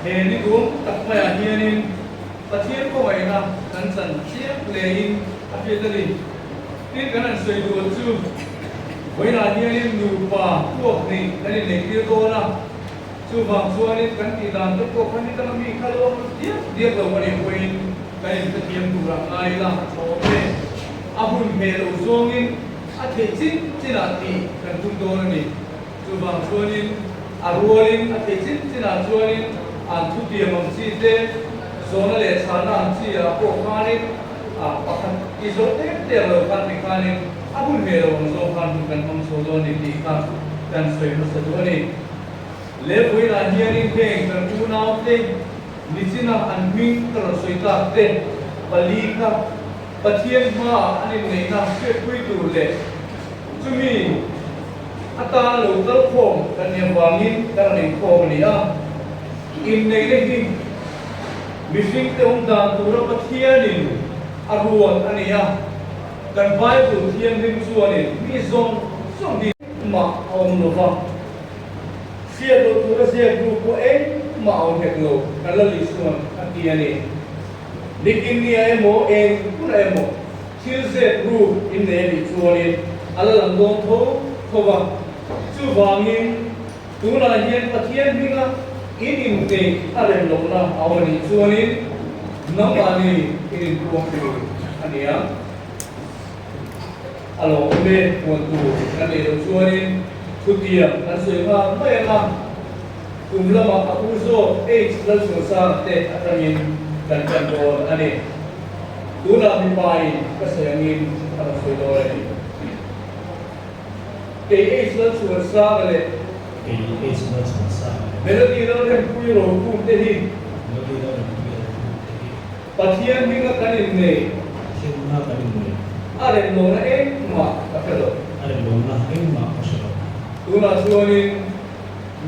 He ni duang tak maiah hianin Pathian khawngaihna kan chan chiang hlein a hriat a ni. Tin, kan han sawi duh chu vawiinah hianin nupa puak hnih kan inneihtir dawn a, chuvang chuanin kan tih dan te pawh kha ni danga mi kha lo ang diak diak lo a nih pawhin kan inhrethiam turah ngai ila a tha awm e. A hun hmeh loh zawngin a theih chin chinah tih kan tum dawn a ni. Chuvang chuanin a rualin a theih chin chinah chuanin an thutiam ang chi te, zawhna leh chhahna ang chi ah pawh khanin pakhat i zawh tek tek lo khan ti khanin a hun hmeh lo ang zawng khan hun kan hmang chho dawn ni tih kha kan sawi hmasa duh a ni. Lehpuiinah hianin heng kan unaute nichina an hming ka rawn sawi tak te pali kha Pathian hmaah an inneihna hriatpui tur leh chumi atan lo kal khawm kan nih avangin kan rawn inkhawm a ni a. Inneihna hi mihringte awm dan tura Pathianin a ruat a ni a. Kan Bible Thianghlim chuanin mi zawng zawng hi engmah a awm lo va, hriat loh tura ziak ru pawh engmah a awm hek lo, kan la Lisuan a ti a ni. Nikin nia emaw eng hunah emaw thil zep ru in nei a nih chuanin a la lang dawn tho tho va. Chuvangin tunah hian Pathian hminga in inneih a rem lohna a awm a nih chuanin nangmahni in inpuang tur a ni ang. A lo awm e, puan tur kan neih loh chuanin thutiang kan sawi nghal mai ang a. Kum lamah a u zawk H Lalchhuansanga te atangin kan tan dawn a ni. Tunah mipain ka sawi angin a rawn sawi dawn a ni. Kei H Lalchhuansanga leh. Kei H Lalchhuansanga leh. Melody Lalrempuii Rokhum te hi. Melody Lalrempuii Rokhum te hi. Pathian hminga kan innei. Pathian hminga kan innei. A remlohna engmah ka hre lo. A remlohna engmah ka hre lo. Tunah chuanin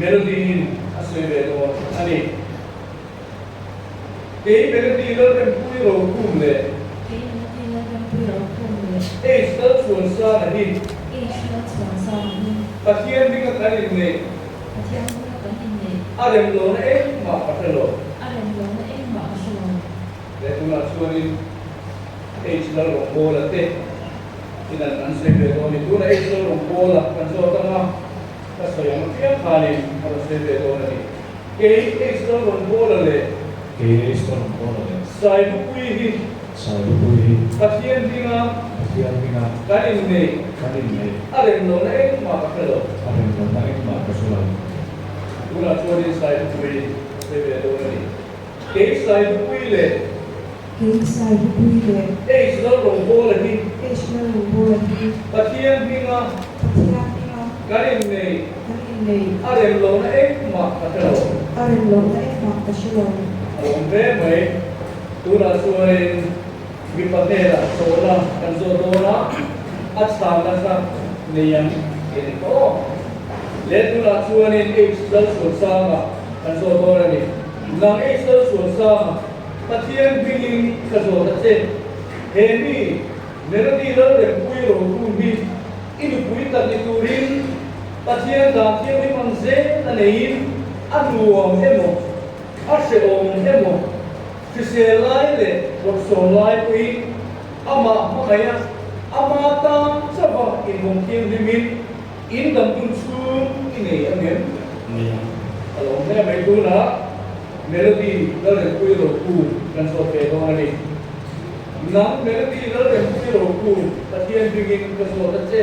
Melody-in a sawi ve dawn a ni. Kei Melody Lalrempuii Rokhum leh. Kei Melody Lalrempuii Rokhum leh. H Lalchhuansanga hi. H Lalchhuansanga hi. Pathian hminga kan inneih. Pathian hminga kan inneih. A remlohna engmah ka hre lo. A remlohna engmah ka hre lo. He tunah chuanin H Lalrawngbawla te inan an sawi ve dawn a ni. Tunah H Lalrawngbawla kan zawt ang a, ka sawi ang apiang khanin a rawn sawi ve dawn a ni. Kei H Lalrawngbawla leh. Kei H Lalrawngbawla leh. Sailupui hi. Sailupui hi. Pathian hminga. Pathian hminga. Kan inneih. Kan inneih. A remlohna engmah ka hre lo. A remlohna engmah ka hre lo. Tunah chuanin Sailupui a sawi ve dawn a ni. Kei Sailupui leh. Kei Sailupui leh. H Lalrawngbawla hi. H Lalrawngbawla hi. Pathian hminga. Pathian hminga. Kan inneih. Kan inneih. A remlohna engmah ka hre lo. A remlohna engmah ka hre lo. A awm ve mai. Tunah chuanin mipa hnenah chawhna kan zawh dawn a, a chhanna kha nei ang tih a ni tawh aw. Le tunah chuanin H Lalchhuansanga kan zawh dawn a ni. Nang H Lalchhuansanga, Pathian hmingin ka zawt a che. He mi Melody Lalrempuii Rokhum hi i nupui tak ni turin Pathian dan thianghlim ang zel a neiin a nuam emaw, A hrehawm emaw, hrisel lai leh bawrhsawm lai pawhin amah hmangaih a, ama tan chauha inhawng thianghlimin in dam hun chhung i nei ang em? Nei ang. A lo awm hle mai tunah Melody Lalrempuii Ropu kan zawt ve dawn a ni. Nang Melody Lalrempuii Ropu Pathian hmingin ka zawt a che.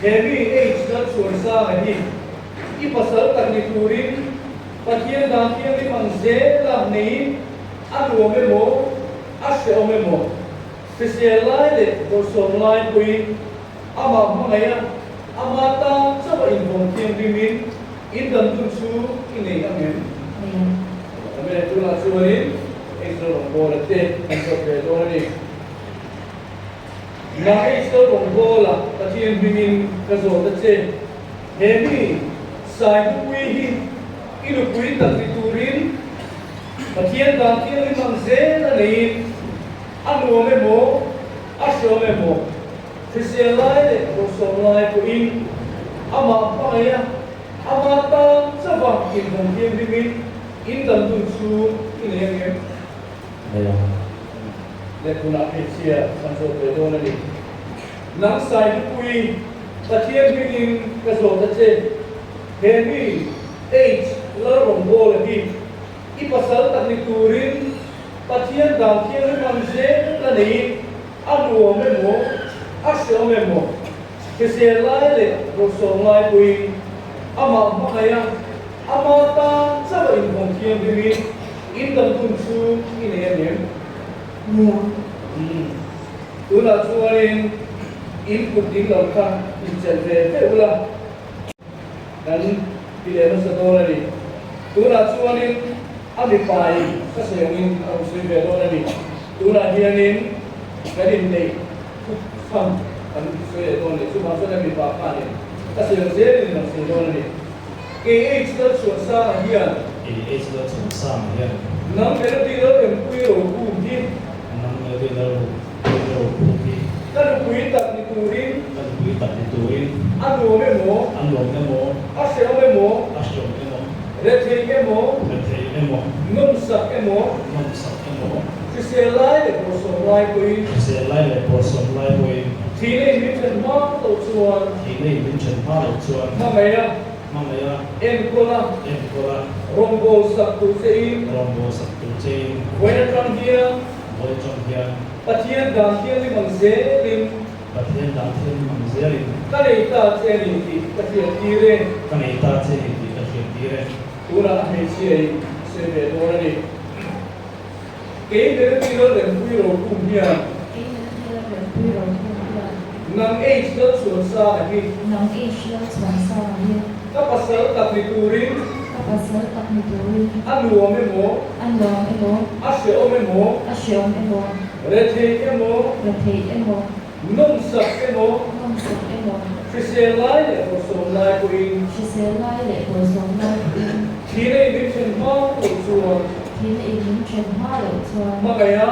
He mi H Lalchhuansanga hi i pasal tak ni turin Pathian dan thianghlim ang zel a neiin a nuam emaw, a hrehawm emaw, hrisel lai leh bawrhsawm lai pawhin amah hmangaih a, ama tan chauh a inhawng thianghlimin in dan dun chu i nei ang em? Nei ang. Amen. Tunah chuanin Israel rawngbawla te kan zawt ve dawn a ni. Nang Israel rawngbawla Pathian hmingin ka zawt a che. He mi Saihupui hi i nupui tak ni turin Pathian dan thianghlim ang zel a neiin a nuam emaw, a hreawm emaw, hrisel lai leh bawrhsawm lai pawhin amah hmangaih a, ama tan chauha inhawng thianghlimin. In dam dun chhung i nei ang em? Nei ang. Leh tunah hmeichhia kan zawt ve dawn a ni. Nang Saidupui, Pathian hmingin ka zawt a che. He mi H Lalrawngbawla hi i pasal tak ni turin Pathian dan thianghlim ang zel a neiin a nuam emaw, a hreawm emaw, hrisel lai leh rawhsawm lai pawhin amah hmangaih a, ama tan chauh a inhawng thianghlimin in dam hun chu i nei a nem? Nia. Umm. Tunah chuanin in kut ding lo kha inchelh ve ve ula. Kan ti leh nasa dawn a ni. Tunah chuanin a mipain ka sawi angin a rawn sawi ve dawn a ni. Tunah hianin kan inneih thut chhan kan sawi leh dawn a ni. Chuvang chuan a mipa khanin ka sawi ang zelin a rawn sawi dawn a ni. KH Lalchhuansanga hian. KH Lalchhuansanga hian. Nang Melody Lalrempuii Rokhum hi. Nang Melody Lalrempuii Rokhum hi. Ka nupui tak ni turin. Ka nupui tak ni turin. A nuam emaw. A nuam emaw. A hreawm emaw. A hreawm emaw. Rethei emaw. Rethei emaw. Nawmsak emaw. Nawmsak emaw. Hrisel lai leh bawrhsawm lai pawhin. Hrisel lai leh bawrhsawm lai pawhin. Thihna in min then hma loh chuan. Thihna in min then hma loh chuan. Hmangaih a. Hmangaih a. Enkawl a. Enkawl a. Rawngbâwl sak tur che in. Rawngbâwl sak tur che in. Vawiin atang hian. Vawiin atang hian. Pathian dan thianghlim ang zelin. Pathian dan thianghlim ang zelin. Ka nei ta che a ni tih ka hriat tir e. Ka nei ta che a ni tih ka hriat tir e. Tunah a hmeichhia in a sawi ve dawn a ni. Kei Melody Lalrempuii Rokhum hian. Kei Melody Lalrempuii Rokhum hian. Nang H Lalchhuansanga hi. Nang H Lalchhuansanga hi. Ka pasal tak ni turin. Ka pasal tak ni turin. A nuam emaw. A nuam emaw. A hreawm emaw. A hreawm emaw. Retheih emaw. Retheih emaw. Nawmsak emaw. Nawmsak emaw. Hrisel lai leh bawrhsawm lai pawhin. Hrisel lai leh bawrhsawm lai pawhin. Thihna in min then hma loh chuan. Thihna in min then hma loh chuan. Hmangaih a.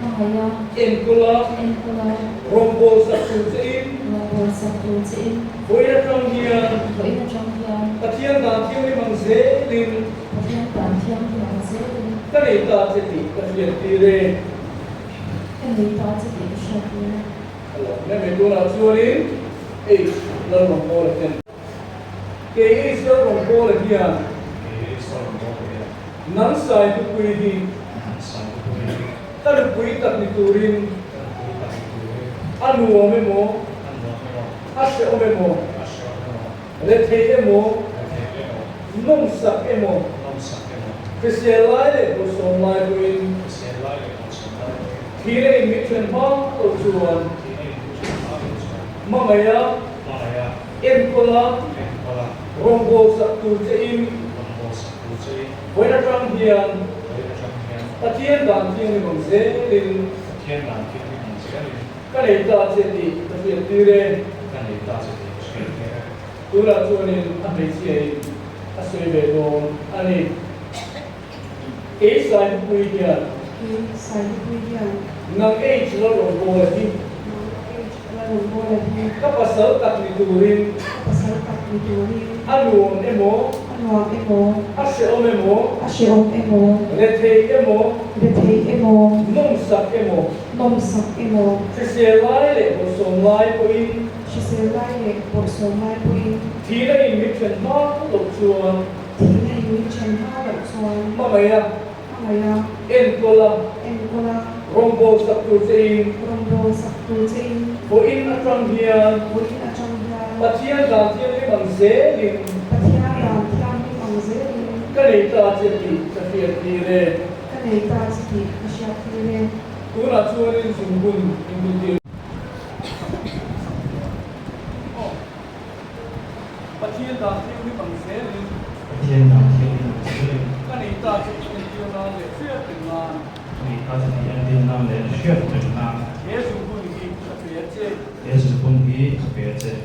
Hmangaih a. Enkawl a. Enkawl a. Rawngbâwl sak tur che in. Rawngbâwl sak tur che in. Vawiin atang hian. Vawiin atang hian. Pathian dan thianghlim ang zelin. Pathian dan thianghlim ang zelin. Ka nei ta che tih ka hriat tir e. Ka nei ta che tih ka hriat tir e. A lo hle mai tunah chuanin H Lalrawngbawla ten kei H Lalrawngbawla hian Kei H Lalrawngbawla hian nang Saidupui hi Nang Saidupui hi ka nupui tak ni turin Ka nupui tak ni turin a nuam emaw A nuam emaw a hrehawm emaw A hrehawm emaw Rethei emaw Rethei emaw Nawmsak emaw Nawmsak emaw Hrisel lai leh bawrhsawm lai pawhin Hrisel lai leh bawrhsawm lai pawhin Thihna in min then hma loh chuan Thihna in min then hma loh chuan Hmangaih a Hmangaih a Enkawl a Enkawl a Rawngbâwl sak tur che in Rawngbâwl sak tur che in Vawiin atang hian Vawiin atang hian Pathian dan thianghlim ang zelin Pathian dan thianghlim ang zelin Ka nei ta che tih ka hriat tir e. Ka nei ta che tih ka hriat tir e. Tunah chuanin a hmeichhia in a sawi ve dawn a ni. Kei Saihupui hian. Kei Saihupui hian. Nang H Lalrawngbawla hi. Nang H Lalrawngbawla hi. Ka pasal tak ni turin. Ka pasal tak ni turin. A nuam emaw. A nuam emaw. A hrehawm emaw. A hrehawm emaw. Rethei emaw. Rethei emaw. Nawmsak emaw. Nawmsak emaw. Hrisel lai leh bawrhsawm lai pawhin. Hrisel lai leh bawrhsawm lai pawhin. Thihna in min then hma loh chuan. Thihna in min then hma loh chuan. Hmangaih a. Hmangaih a. Enkawl a. Enkawl a. Rawngbâwl sak tur che in. Rawngbâwl sak tur che in. Vawiin atang hian. Vawiin atang hian. Pathian dan thianghlim ang zelin. Pathian dan thianghlim ang zelin. Ka nei ta che tih ka hriat tir e. Ka nei ta che tih ka hriat tir e. Tunah chuanin zungbun inbuntir. Aw, Pathian dan thianghlim ang zelin. Pathian dan thianghlim ang zelin. Ka nei ta che tih entir nan leh hriat reng nan. Ka nei ta che tih entir nan leh hriat reng nan. He zungbun hi ka pe a che. He zungbun hi ka pe a che.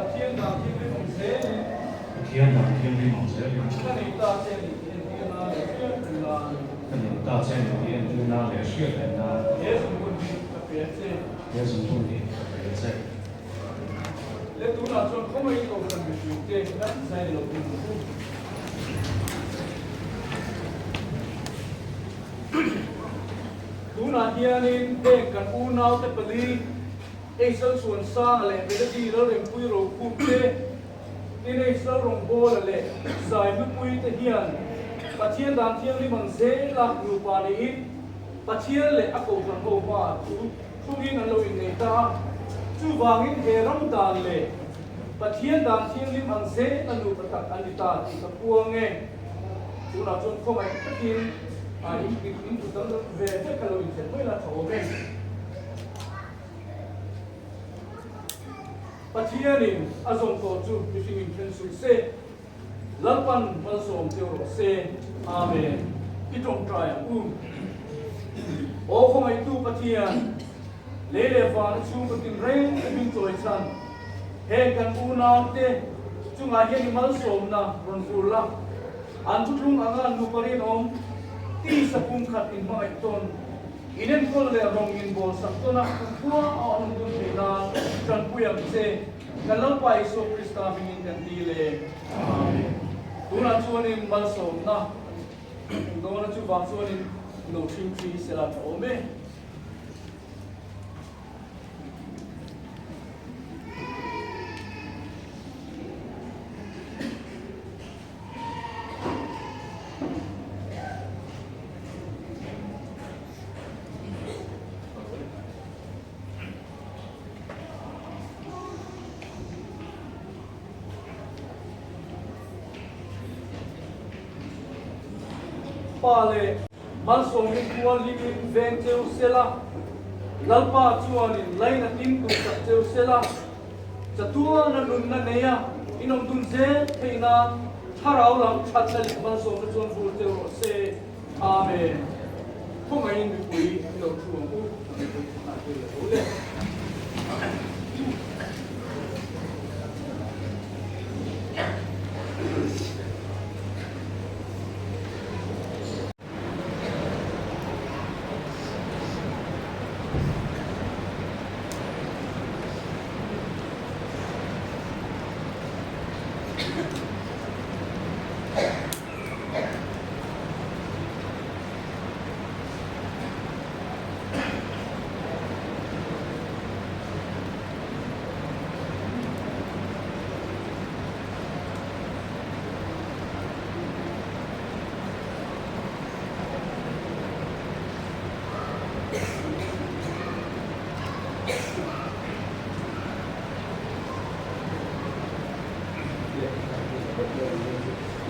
Pathian dan thianghlim. Pathian dan thianghlim ang zelin. Ka nei ta che ni tih entir nan leh hriat reng nan. Ka nei ta che ni tih entir nan leh hriat reng nan. He zungbun hi ka pe a che. He zungbun hi ka pe a che. Le tunah chuan khawmei kohhran mipui te kan zai lo ding ang u. Tunah hianin heng kan unaute pali Eisal Chhuansanga leh Melody Lalrengpui Rokhum te, tin Eisal Rawngbawla leh Zai Hlupui te hian Pathian dan thianghlim ang zela nupa niin Pathian leh a kohhran ho hmaah thu Thungin an lo innei ta a, chuvangin he ram dan leh Pathian dan thianghlim ang zel a nupa tak an ni ta tih ka puang e. Tunah chuan khawngaih takin a in in kut dang ve ve ka lo inthlen mai la tha awm e. Pathianin a zawm tawh chu mihring inthen suh se. Lalpan malsawm teuh rawh se. Amen. I tawngtai ang u. Aw khawngaihtu Pathian, lei leh vana chhungkaw tinreng te hming chawi chhan, heng kan unaute chungah hian i malsawmna rawn vur la, an thuthlung anga nupa rinawm, tisa pumkhat inhmangaih tawn, inenkawl leh rawng inbawlsak tawna kumkhua a awm dun theih nan tanpui ang che. Kan Lalpa Isua Krista hmingin kan ti le. Amen. Tunah chuanin malsawmna kan dawn a, chuvang chuanin lo thingthi sela tha awm e. Pa leh malsawmin khuanghlimin veng cheu sela, Lalpa chuanin lainatin tumsak cheu sela, chatuana nunna neia inawm dun zel theih nan thlarau lam thatna leh malsawmna chuan vur cheu rawh se. Amen. Khawngaihin mipui i lo thu ang u, ka mipui chhunah thil a lo le.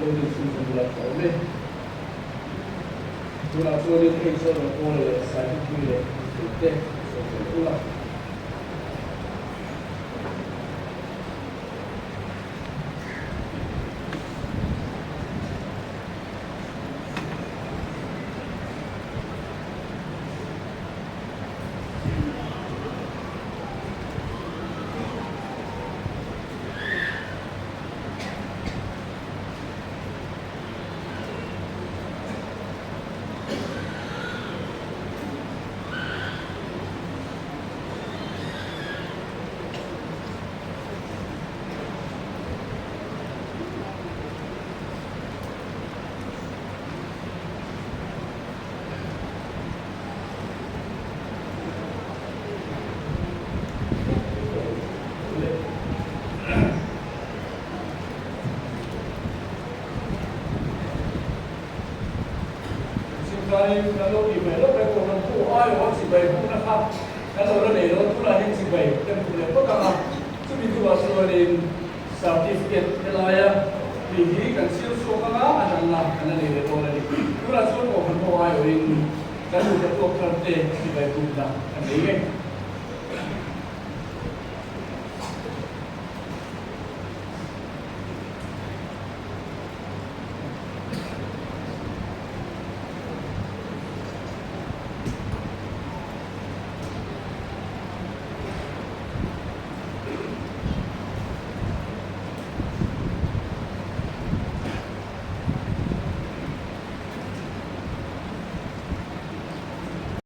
Lo din chhung chu bula tha awm e. Tunah chuanin hei chuan rawn awl leh Saihupui leh Mipui te sawi fel ula. Chukain kan lo tih mai loh mai pawh kan pu aiawh a chibai hmuhna kha kan lo la nei lo, tunah hian chibai kan hmu leh phawt ang a, chumi hnuah chuanin certificate helaia tih hi kan siam chhuak ang a, a danna kan la nei leh dawn a ni. Tunah chuan pawh kan pawh aiawhin kan nupa tuak thar te chibai hmuhna kan nei ngei.